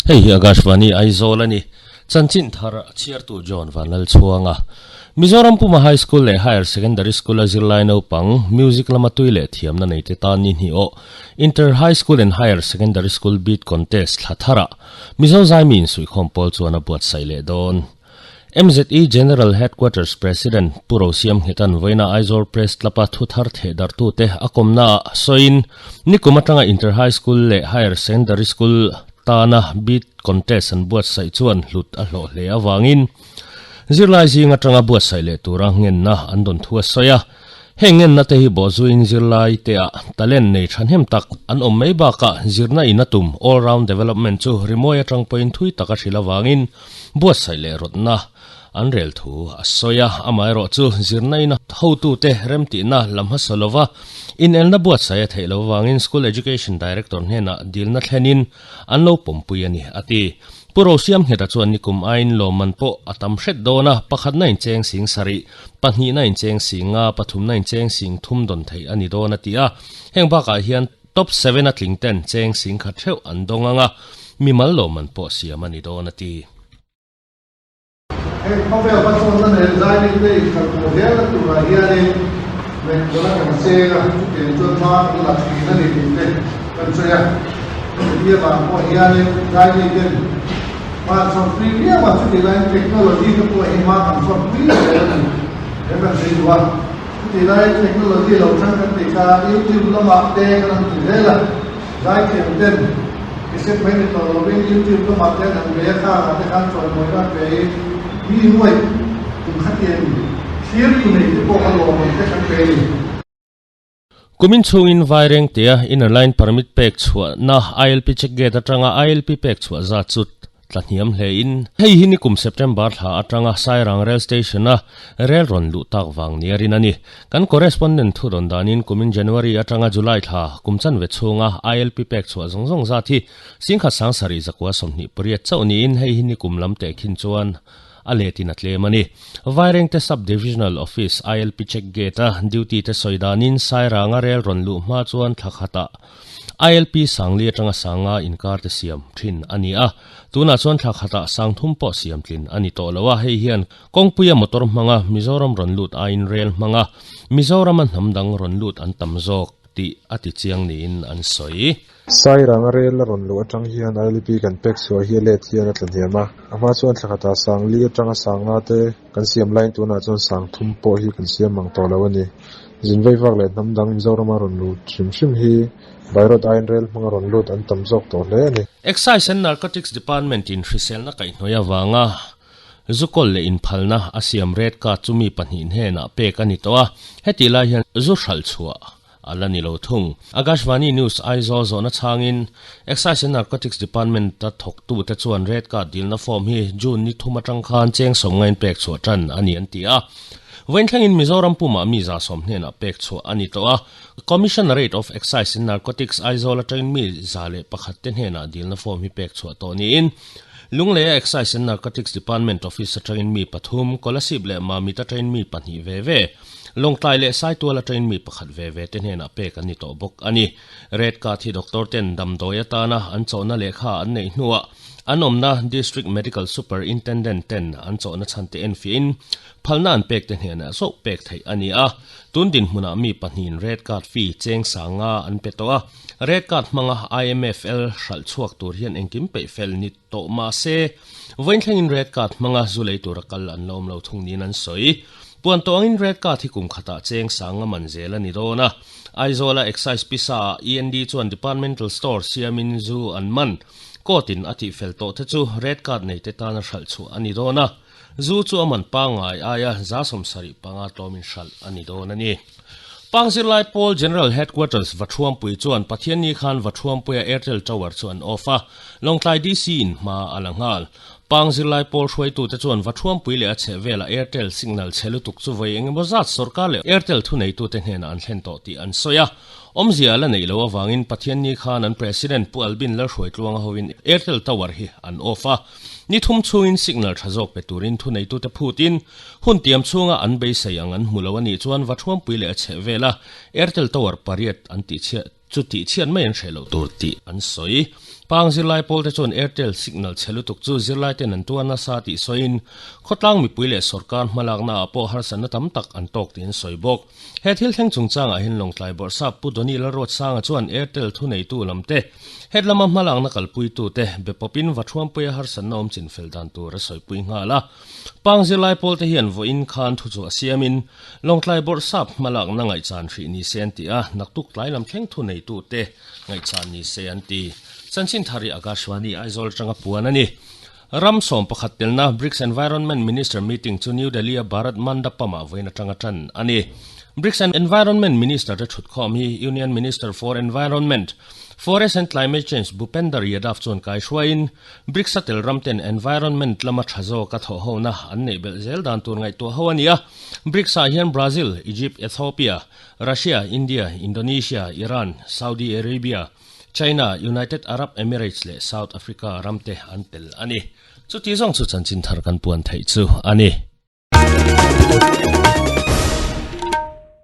Hei hi Akashvani Aizawl a ni. Chanchin thar chhiartu John Vanlalchhuanga. Mizoram Puma High School leh Higher Secondary School-a zirlai naupang music lama tui leh thiamna neite tan ni hnih aw Inter High School and Higher Secondary School Beat Contest thla tharah Mizo Zaimi insuihkhawm pawl chuan a buatsaih leh dawn. MZE General Headquarters President Pu Rosiam Nghetan vawiina Aizawl Press Club-a thu thar theh darhtute a kawmnaah sawiin nikum atanga Inter High School leh Higher Secondary School tana Beat Contest an buatsaih chuan hlut a hlawh hle avangin zirlai zing atanga buatsaih leh tura ngenna an dawn thu a sawi a. Heng ngenna te hi bawhzuiin zirlai te ah talent nei thahnem tak an awm mai bakah zirna in a tum all round development chu rimawi atang pawhin thui tak a hrilh avangin buatsaih leh rawtna an rel thu a sawi a. Amaherawh chu zirna in a hotute remtihna lam hmasa lova inelna buatsaih a theih loh avangin School Education Director hnenah dilna thlenin an lo pawmpui a ni, a ti. Pu Rosiam Ngheta chuan nikum aiin lawmman pawh a tam hret dawn a, pakhatna incheng sing sarih, pahnihna incheng sing nga, pathumna incheng sing thum dawn theih a ni dawn a ti a. Heng bakah hian Top seven a tling ten cheng sing khat theuh an dawng ang a, mimal lawmman pawh siam a ni dawn a ti. Heng khawvel hmasawnna nen zaimite inkhalhpawh zelna turah hianin ngaihtuahna kan cheng a, chutiang chuan hma kan la thin a ni tih te kan sawi a. Heti avang pawh hianin zaimiten hma an sawn pui viau a, chutih laiin technology te pawh hi hma kan sawn pui zel a ni he kan sawi duh a. Chutih laiin technology lo thang kan tih kha YouTube lamah te kan han ti zel a, zaithiam ten cassette mai ni tawh lovin YouTube lamah te an han bei a, khangah te khan chawimawina an pe in mi nuaih kum khatiang thlir tu nei te pawh kha lawmawm te kan pe a ni. Kumin chhungin Vairengtea Inner Line Permit pek chhuahna ILP check gate atanga ILP pek chhuah zat chu Tla hniam hle in, hei hi nikum September thla atanga Sairang Rail Station a rel rawn luh tak vang nia rin a ni. Kan correspondent thu rawn danin kumin January atanga July thla kum chanve chhunga ILP pek chhuah zawng zawng zat hi singkhat sangsarih zakua 28 chauh niin hei hi nikum lam teh khin chuan a letin a tlem a ni. Vairengte Sub-Divisional Office ILP check gate a duty te sawi danin Sairanga rel rawn luh hma chuan thla khatah ILP Sangli atanga Sanga inkar te siam thin a ni a, tunah chuan thla khatah Sangthum pawh siam tlin a ni tawh lo a, hei hian kawngpuia motor hmanga Mizoram rawn lut aiin rel hmanga Mizorama hnam dang rawn lut an tam zawk tih a ti chiang niin an sawi. Sairanga rel a rawn luh atang hian ILP kan pek chhuah hi a let hian a tla hniam a, a hma chuan thla khatah Sangli atanga Sanga te kan siam laiin tunah chuan Sangthum pawh hi kan siam mang tawh lo a ni. Zin vei vak leh hnam dang Mizorama rawn lut hrim hrim hi Bairot aiin rel hmanga rawn lut an tam zawk tawh hle a ni. Excise and Narcotics Department in hriselna kaihhnawih avanga zu kawl leh inphalna a siam red card chu mi pahnih hnenah pek a ni tawh a, hetih lai hian zu hralh chhuah a la ni lo thung. Akashvani News Aizawl zawhna chhangin Excise and Narcotics Department a thawktute chuan red card dilna form hi June ni thum atang khan cheng sawmngain pek chhuah tan a ni an ti a. Vawiinthlengin Mizoram pumah mi 110 hnenah pek chhuah a ni tawh a, Commissionerate of Excise and Narcotics Aizawl atangin mi 101 te hnenah dilna form hi pek chhuah tawh niin Lungleia Excise and Narcotics Department Office atangin mi pathum, Kolasib leh Mamit atangin mi pahnih ve ve, Lawngtlai leh Saitual atangin mi pakhat ve ve te hnenah pek an ni tawh bawk a ni. Red Card hi doctor ten damdawi atana an chawhna lehkha an neih hnuah an awmna District Medical Superintendent ten an chawhna chhan te enfiahin Phalna an pek te hnenah zawh pek theih a ni a, tun dinhmunah mi pahnihin red card fee cheng sanga an pe tawh a, red card hmanga IMFL hralh chhuak tur hian engkim peih fel ni tawh mah se, vawiin thlengin red card hmanga zu lei tura kal an la awm lo thung niin an sawi. Puan tawh angin red card hi kum khatah cheng sanga man zel a ni dawn a, Aizawla Excise pisa-ah END chuan departmental store siamin zu an man, court-in a tihfel tawh te chu red card neite tana hralh chhuah a ni dawn a. Zu chu a man pangngai aia 75 tlawmin hralh a ni dawn a ni. Pang zirlai pawl General Headquarters Vathuampui chuan Pathianni khan Vathuampuia Airtel Tower chu an off a, Lawngtlai DC in hma a la nghal. Pang zirlai pawl hruaitute chuan Vathuampui leh a chhehvela Airtel signal chhe lutuk chu vawi engemaw zat sawrkar leh Airtel thuneitute hnenah an thlen tawh tih an sawi a. Awmzia a la neih loh avangin Pathianni khan an President Pu Albin Lalhruaitluanga hovin Airtel Tower hi an off a. Ni thum chhungin signal tha zawk pe turin thuneitute phutin hun tiam chhunga an beisei ang an hmu lo a nih chuan Vathuampui leh a chheh vela Airtel Tower pariat an tih chhiat chu tih chhiat mai an hreh loh tur tih an sawi. Pang zirlai pawlte chuan Airtel signal chhe lutuk chu zirlaiten an tuar nasa tih sawiin khawtlang mipui leh sawrkar hmalaknaah pawh harsatna tam tak an tawk tih an sawi bawk. He thil thleng chungchangah hian Lawngtlai Bawrhsap Pu Donny Lalruatsanga chuan Airtel thuneitu lamte het lama hmalakna kalpuitute be pawpin Vathuampuia harsatna awm chinfel dan tur a sawipui nghal a. Pang zirlai pawlte hian vawiin khan thuchhuah siamin Lawngtlai Bawrhsap hmalakna ngaihchan hrih ni se an ti a, naktuk tlai lam thleng thuneitute ngaihchan ni se an ti. Chanchin thar hi Akashvani Aizawl atanga puan a ni. Ram 11 telna BRICS Environment Minister Meeting chu New Delhi-a Bharat Mandapam-ah vawiin atanga tan a ni. BRICS Environment Minister te thutkhawm hi Union Minister for Environment, Forest and Climate Change Bhupender Yadav chuan kaihruaiin BRICS-a tel ram ten environment lama tha zawka thawhhona an neih belh zel dan tur ngaihtuah ho a ni a. BRICS-ah hian Brazil, Egypt, Ethiopia, Russia, India, Indonesia, Iran, Saudi Arabia, China, United Arab Emirates leh South Africa ramte an tel a ni. Chuti zawng chu chanchin thar kan puan theih chu a ni.